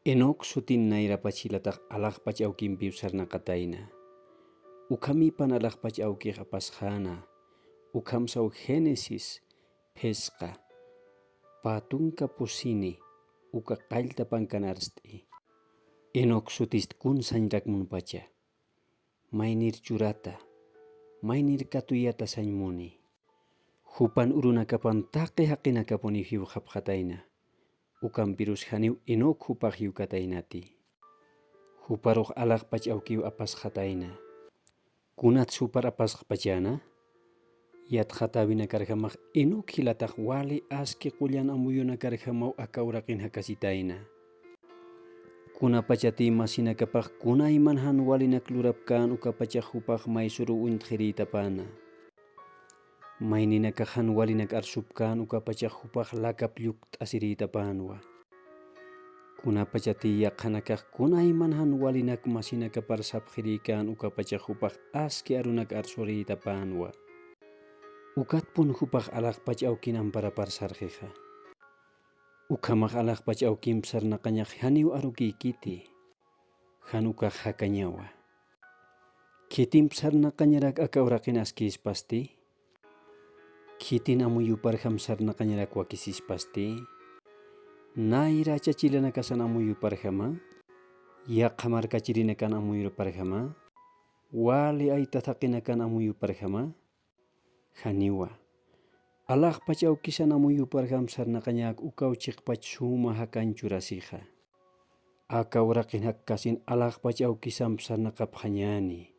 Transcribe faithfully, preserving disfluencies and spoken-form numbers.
Enoc sutin nayrapach jilatax alaxpach awkimpiw sarnaqatayna. Ukhamipan alaxpach awkix apasxäna. Ukhamsaw Génesis phisqa pä tunka pusini uka qalltapankan arst'i. Enoc sutist kun sañrak munpacha. Maynir churata, maynir katuyata sañ muni. Jupan urunakapan taqi jaqinakapuniw jiwxapxatayna. Ukampirus janiw Enoc jupax jiwkataynati. Juparux alaxpach awkiw apasxatayna. Kunats jupar apasxpachäna? Yatxatäwinakarjamax Enoc jilatax wali aski qullan amuyunakarjamaw aka uraqin jakasitayna. Kunapachatï masinakapax kunayman jan walinak lurapkän ukapachax jupax maysuruw uñtxirïtapäna. Mayninakax jan walinak arsupkän ukapachax jupax lakap llukt'asirïtapänwa. Kunapachatï yaqhanakax kunayman jan walinak masinakapar sapxirïkän ukapachax jupax aski arunak arsurïtapänwa. Ukatpun jupax alaxpach awkin amparapar sarxixa. Ukhamax alaxpach awkimp sarnaqañax janiw arukïkiti. Jan ukax jakañawa. ¿Khitimp sarnaqañarak aka uraqin askïspasti? ¿Khitin amuyuparjam sarnaqañarak wakisispasti? ¿Nayra achachilanakasan amuyuparjama? ¿Yaqha markachirinakan amuyuparjama? ¿Wali ayta thaqinakan amuyuparjama? Janiwa. Alaxpach awkisan amuyuparjam sarnaqañäk ukaw chiqpach suma jakañ churasixa. Aka uraqin jakkasin alaxpach awkisamp sarnaqapxañäni.